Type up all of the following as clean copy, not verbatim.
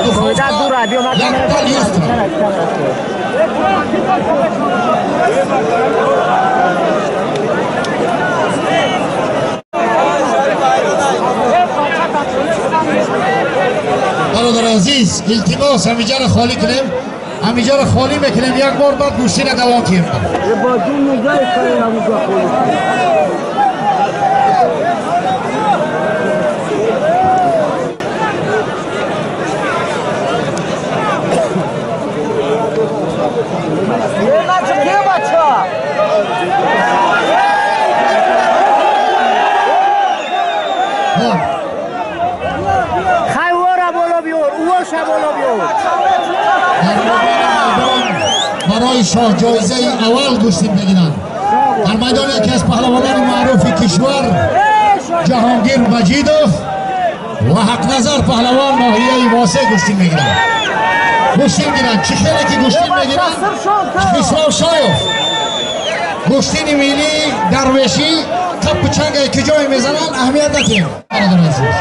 Духовка якта люстра. Бародари азиз, илтимос, ҳамиҷаро холӣ кунем, ҳамиҷаро холӣ мекунем, як бор баъд гӯштиро давом кунем. Барои шоҳ ҷоизаи аввал гӯштин мегиранд. Дар майдон яке аз паҳлавонони маъруфи кишвар Ҷаҳонгир Маҷидов ва Ҳақназар паҳлавон ноҳияи Восеъ гӯштин мегиранд. Гӯштин гиранд. Чӣ хеле ки гӯштин мегиранд? Хисров Шоев гӯштини миллӣ дарвешӣ қаппу чангае ки ҷое мезананд аҳамият надиҳем. Бародари азиз,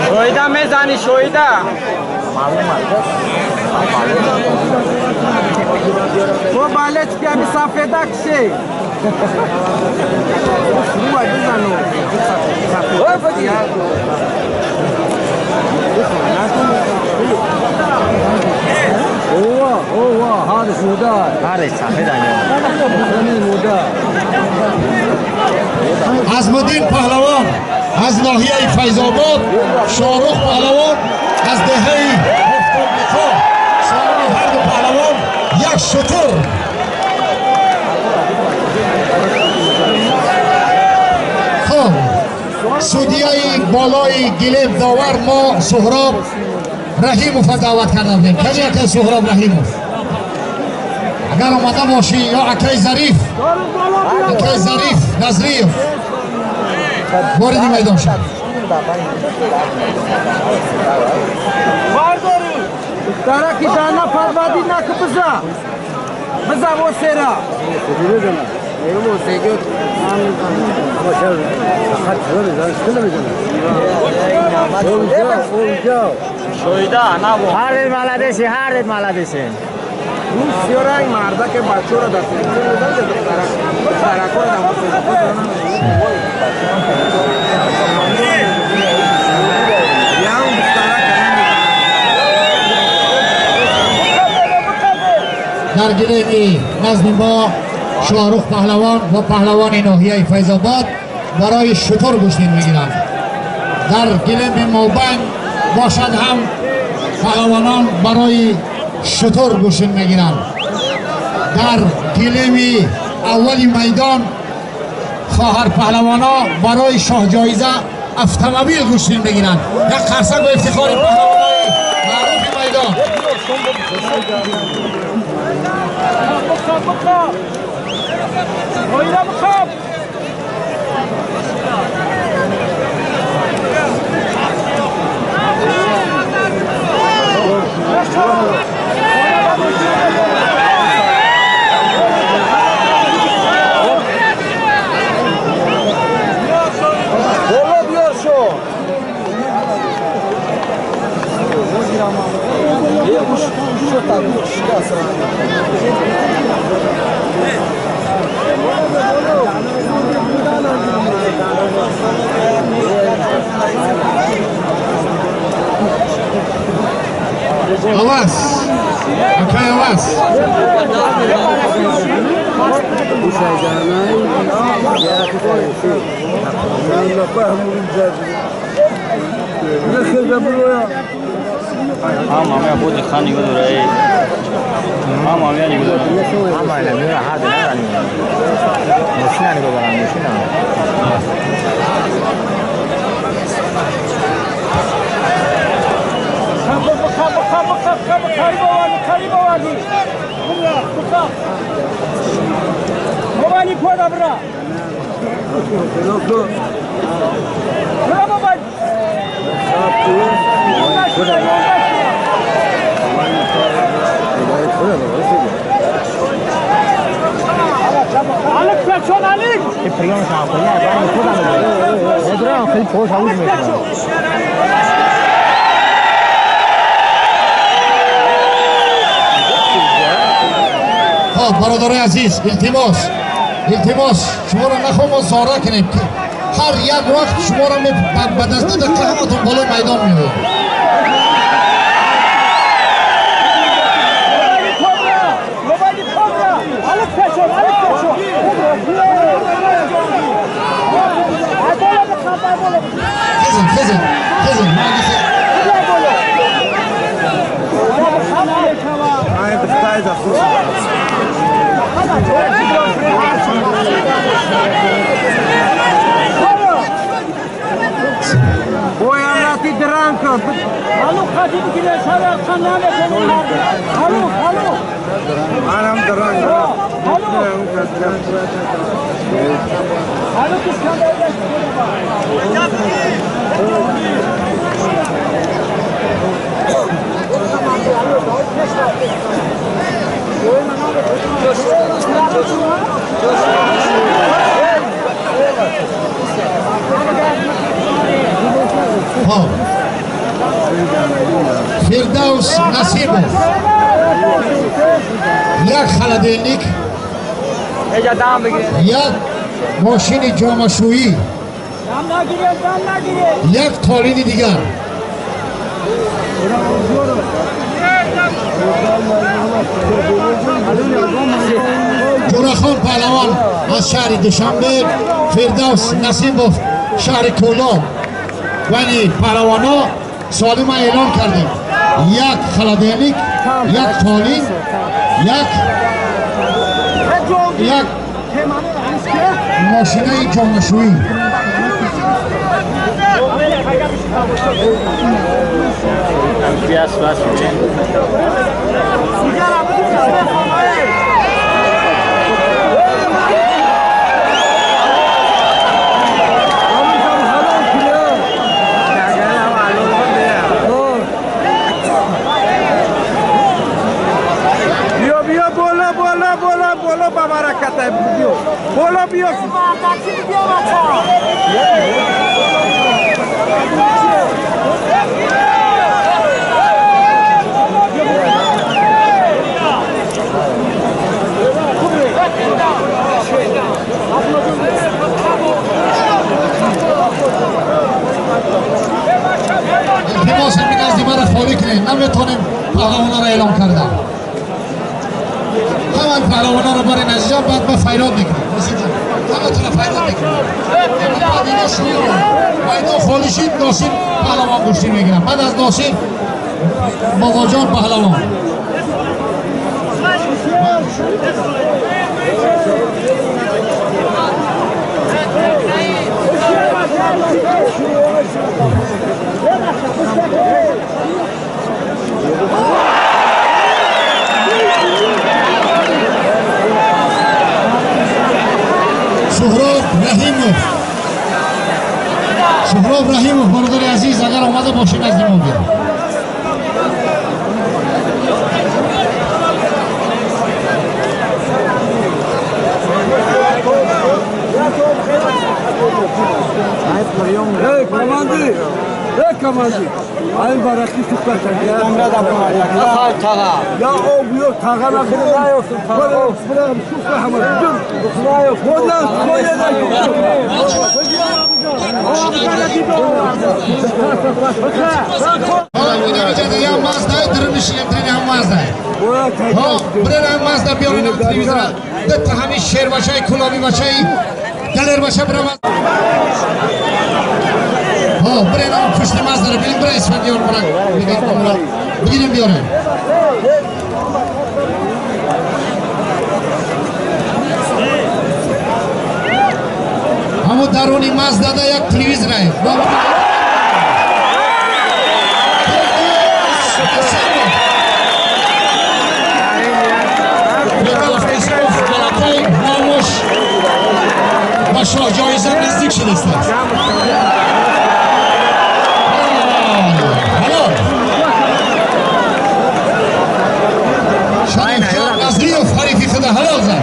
шоида мезани, шоида. Бо балечки ами сафеда кше. Азмуддин паҳлавон аз ноҳияи Файзобод, Шоҳрух паҳлавон аз деҳаи Офтобниқо. Соҳиби ҳарду паҳлавон як шутур. Хуб, судияи болои гилем довар мо Суҳроб Раҳимовро даъват карда будем. Кани акай Суҳроб Раҳимов? Агар омада бошӣ ё акай Зариф, акай Зариф Назриев вориди майдон шав. Духтараки дана парвади наки биза. Биза восера. Шоида набо. Ҳардет маладеси, ҳардет маладеси. Сиёранг мардаке бачора даст. Духтаракора даст. Дар гилеми назми мо Шоҳрух паҳлавон ва паҳлавони ноҳияи Файзобод барои шутур гӯштин мегиранд. Дар гилеми мобайн бошад ҳам паҳлавонон барои шутур гӯштин мегиранд. Дар гилеми аввали майдон хоҳар паҳлавонҳо барои шоҳҷоиза автомобил гӯштин мегиранд. Як қарсак ба ифтихори паҳлавонои маъруфи майдон. Аваз, акай Аваз. خب برادرای عزیز، التماس التماس شما را نخوام زاره کنیم که هر یک وقت شما را به دست دقیقه همتون بالای میدان می‌آید. خزن خزن خزن فردوس نصیبов як холодильник, як мошини ҷомашӯӣ, як толини дигар. Ҷурахон паҳлавон аз шаҳри Душанбе, Фирдавс Насибов шаҳри Кӯлоб. Вале паҳлавонҳо солима эълон кардем: як холодильник, як толин, як мошинаи ҷомашӯӣ. التماس همین از دیوار خالی کنید، نمیتونیم پهلوان‌ها را اعلام کردم. همان پهلوان‌ها رو برای نزدیک بعد ما فیراد میکنیم. همتون فیراد میکنیم. بعد اینا شروع میدان خالی شد، ناصر پهلوان گوشتی میگیرم. بعد از ناصر باباجان پهلوان. سهراب رحیمов، سهراب رحیمов برادر عزیز اگر آمده باشید از ما بیاد. Ey komandi! Ey komandi! Ayın baraklı tuklar. Ya o büyük tağana bırak şu hamur. Ondan برای پشت مزد رو بیریم، برای اسفندیار بگیریم بیاریم. همون درونی مزد داده یک تلویزیون رای. با شاه جایزه шуд устод. Ҳалол. Шарифҷон Назриев ҳарифи худа ҳалол зад.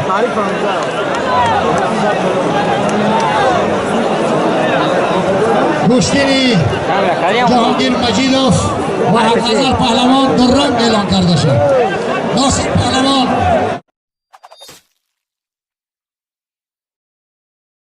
Гӯштини Ҷаҳонгир Маҷидов ва Ҳақназар паҳлавон дуранг эълон карда шуд. Носир паҳлавон.